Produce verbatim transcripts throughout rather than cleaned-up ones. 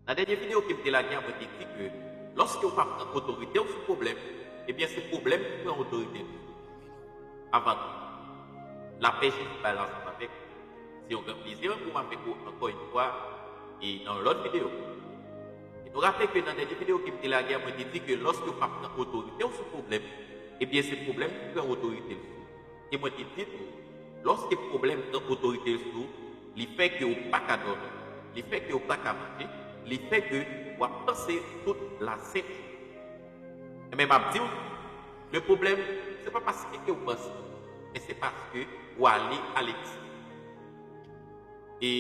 Nan dènye videyo ke m te lage a, mwen te di ke lòske w pa pran otorite w sou pwoblèm, ebyen se pwoblèm ki pran otorite l sou ou. Avan tou, lapè Jezi bay la ansanm avèk ou. Se yon gran plezi pou m avèk ou ankò yon fwa e nan yon lòt videyo. E nou raple ke nan dènye videyo ke m te lage a, mwen te di ke lòske w pa pran otorite w sou pwoblèm, ebyen se pwoblèm ki pran otorite l sou ou. E mwen te di tou, lòske pwoblèm pran otorite l sou ou, li fè ke w pa ka dòmi, li fè ke w pa ka manje, li fè ke w ap panse tout lasent. Ebyen, m ap di w, le pwoblèm, se pa paske ke w panse, men se paske w ale alègzè. E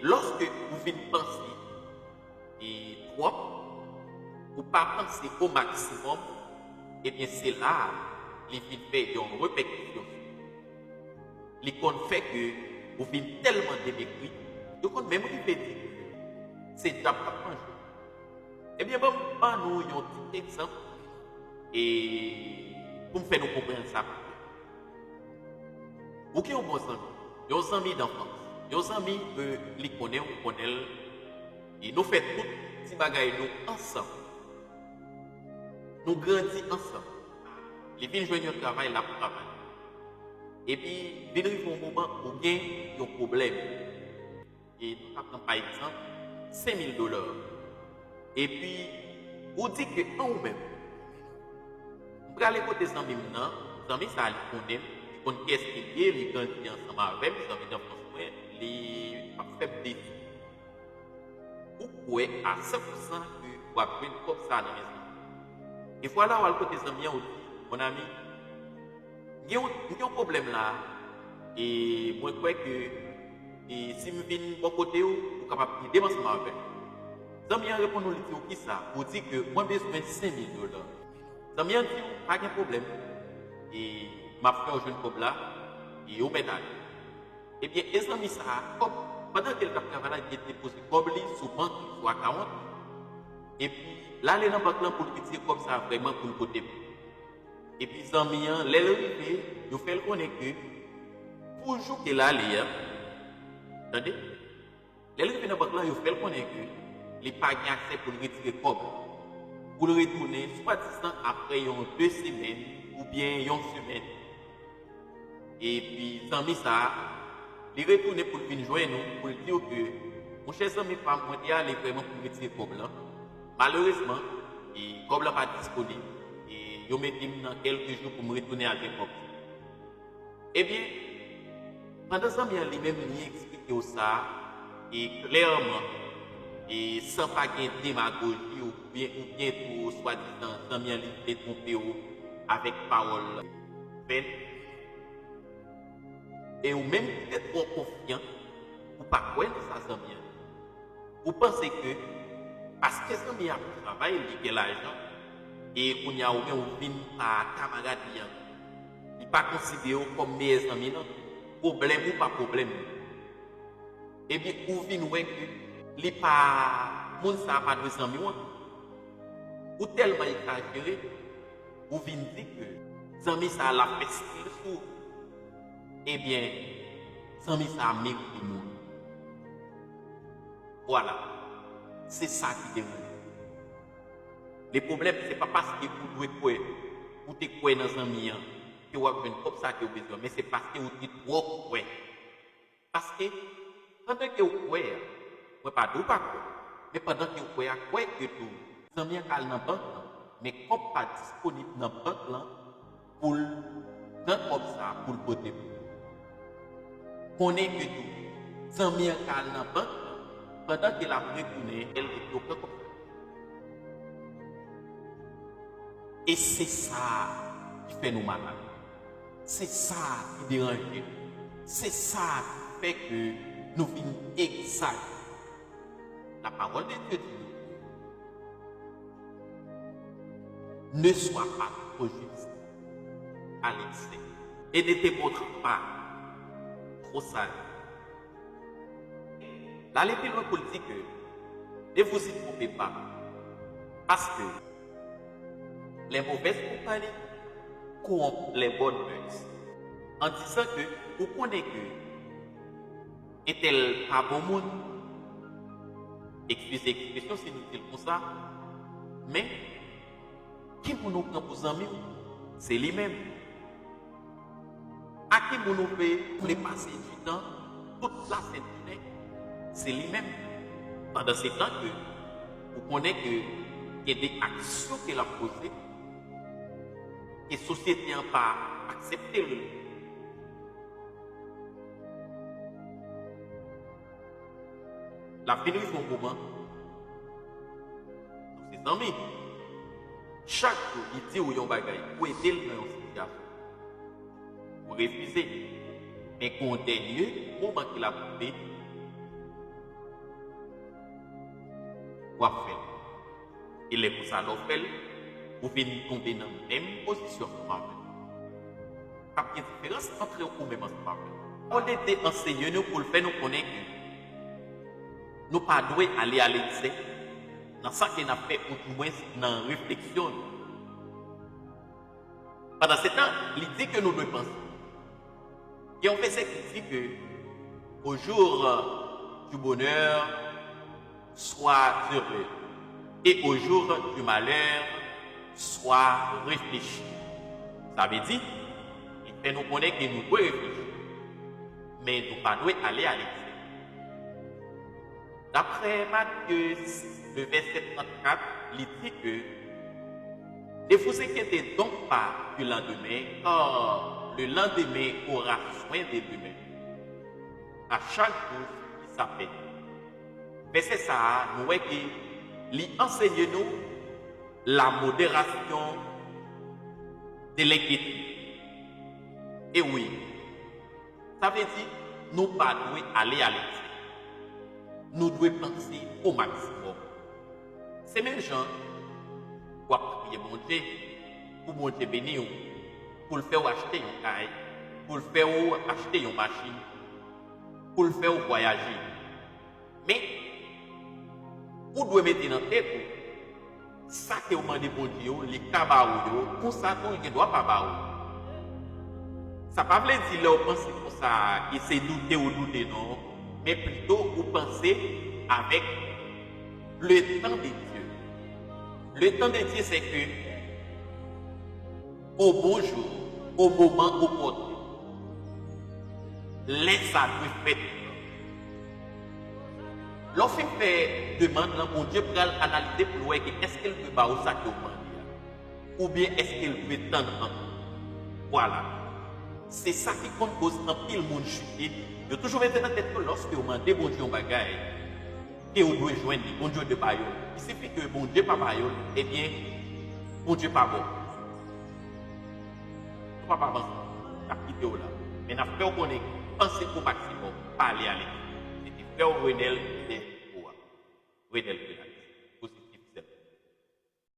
lòske ou vin panse e twòp, ou pa panse o maksimòm, ebyen se la a li vin fè yon repèkisyon sou ou. Li konn fè ke ou vin tèlman demegri, yo konn menm rive di ke se dyab k ap manje w. Ebyen, ban m ban nou yon ti egzanp e pou m fè nou konprann sa pi byen. Ou gen yon bon zanmi, yon zanmi danfans, yon zanmi ke li konnen w, ou konnen l, e nou fè tout ti bagay nou ansanm. Nou grandi ansanm. Li vin jwenn yon travay, l ap travay. Epi, vin rive yon moman, ou gen yon pwoblèm. E nou ka pran pa egzanp, senk mil dola. Epi, ou di ke an ou menm, m prale kote zanmi m nan, zanmi sa a li konnen m, li konn kiyès ke m ye, li grandi ansanm avè m, zanmi danfans mwen, li p ap fè m desi. Ou kwè a san pou san ke w ap jwenn kòb sa a nan men zanmi an. E vwala w al kote zanmi an, ou di, mon ami, m gen yon, m gen yon pwoblèm la, e mwen kwè ke e si m vin bò kote w, ou kapab ede m ansanm avè l. Zanmi an reponn ou, li di w kisa? Ou di ke mwen bezwen senk mil dola. Zanmi an di w, pa gen pwoblèm, e m ap fè w jwenn kòb la, e ou mèt ale. Ebyen, e zanmi sa a, kòb, pandan ke l t ap travay la, li te depoze kòb li sou bank li, sou akawont li. Epi, l ale nan bank lan pou l retire kòb sa a vrèman pou l pote pou li. Epi zanmi an, lè l rive, yo fè l konnen ke pou jou ke l ale a, tande, lè l rive nan bank lan, yo fè l konnen ke li pa gen aksè pou l retire kòb la, pou l retounen swadizan apre yon de semèn oubyen yon semèn. Epi zanmi sa a, li retounen pou l vin jwenn ou, pou l di w ke, monchè zanmi pa m, mwen te ale vrèman pou m retire kòb lan. Malerezman, e kòb lan pa disponib, e yo mete m nan kèlke jou pou m retounen al gen kòb sa. Ebyen, pandan zanmi an li menm li eksplike w sa, e klèman, e san pa gen demagoji oubyen, oubyen tou swadizan zanmi an li vle twonpe w avèk pawòl fèb, e ou menm ki te twò konfyan, ou pa kwè nan sa zanmi an di. Ou panse ke paske zanmi an ap travay, li gen lajan, e kounye a ou menm ou vin pa kamarad li an, li pa konsidere w kòm meyè zanmi nan, pwoblèm ou pa pwoblèm li. Ebyen, ou vin wè ke li pa, moun sa a pa dwe zanmi w ankò. Ou tèlman egzajere, ou vin di ke zanmi sa a l ap fè stil sou ou. Ebyen, zanmi sa a merite mouri. Vwala. Se sa ki deranje. Le pwoblèm, se pa paske ou dwe kwè, ou te kwè nan zanmi an, ke w ap jwenn kòb sa ke w bezwen, men se paske ou te twò kwè. Paske, pandan ke w kwè a, mwen pa di w pa kwè, men pandan ke w kwè a, kwè ke tou, zanmi an ka al nan bank lan, men kòb pa disponib nan bank lan pou l pran kòb sa a, pou l pote pou ou. Konnen ke tou, zanmi an ka al nan bank lan, pandan ke l ap retounen, epi yo pran kòb sa a. E se sa ki fè nou malad. Se sa ki deranje nou. Se sa ki fè ke nou vin egzajere. La parole de Dieu dit nous, ne sois pas trop juste à l'excès et ne te montre pas trop sage. L ale pi lwen pou l di ke, ne vous y trompez pas, parce que les mauvaises compagnies corrompent les bonnes mœurs. An dizan ke ou konnen ke entèl pa bon moun, Eskize ekspresyon si nou di l konsa, men ki moun ou pran pou zanmi w, se li menm. A ki moun ou vle, vle pase ditan tout lasent jounen, se li menm. Pandansetan ke ou konnen ke gen de aksyon ke l ap poze, ke sosyete an pa aksepte l. L ap vin rive yon moman, nou se zanmi. Chak jou, li di w yon bagay, ou ede l nan yon sitiyasyon. Ou refize. Men gon dènye moman ki l ap rive, w ap fè l. E lè konsa, lè w fè l, ou vin tonbe nan menm pozisyon ansanm avè l. P ap gen diferans antre ou menm ansanm avè l. Pawòl de Dye ansenye nou pou l fè nou konnen ke nou pa dwe ale alekse nan sa ke n ap fè, oudimwens nan refleksyon nou. Pandansetan, li di ke nou dwe panse. Gen yon vèsè ki di ke au jour du bonheur, sois heureux, et au jour du malheur, sois réfléchi. Sa vle di, li fè nou konnen ke nou dwe reflechi, men nou pa dwe ale alekse. Daprè Matye, le verset trente-quatre, li di ke ne vous inquiétez donc pas du lendemain, car le lendemain aura soin de lui-même. À chaque jour suffit sa peine. Vèsè sa a, nou wè ke li ansenye nou la modération de l'inquiétude. E wi, sa vle di nou pa dwe ale alekse. Nou dwe panse o maksimòm. Se menm jan w ap priye Bondye pou Bondye beni w, pou l fè w achte yon kay, pou l fè w achte yon machin, pou l fè w vwayaje. Men, ou dwe mete nan tèt ou, sa ke w mande Bondye yo, li ka ba ou yo, konsa tou, li gen dwa pa ba ou. Sa pa vle di lè w panse konsa, ke se doute ou doute, non, men plito ou panse avec le temps de Dieu. Le temps de Dieu, c'est que au bon jour, au moment opportun, lè sa dwe fèt. Lè w fin fè demann lan, Bondye pral analize pou l wè ke èske l dwe ba ou sa ke w mande a, oubyen èske l dwe tann ankò. Vwala. Se sa ki konn koz anpil moun chite. Yo toujou mete nan tèt yo, lòske yo mande Bondye yon bagay, ke yo dwe jwenn li, Bondye dwe ba yo l. Il suffit ke Bondye pa ba yo l, ebyen, Bondye pa bon. Nou p ap avanse, n ap kite w la. Men n ap fè w konnen, panse o maksimòm, pa ale alekse. Se te frè w Renel ki te mikwo a. Renel Grenadye.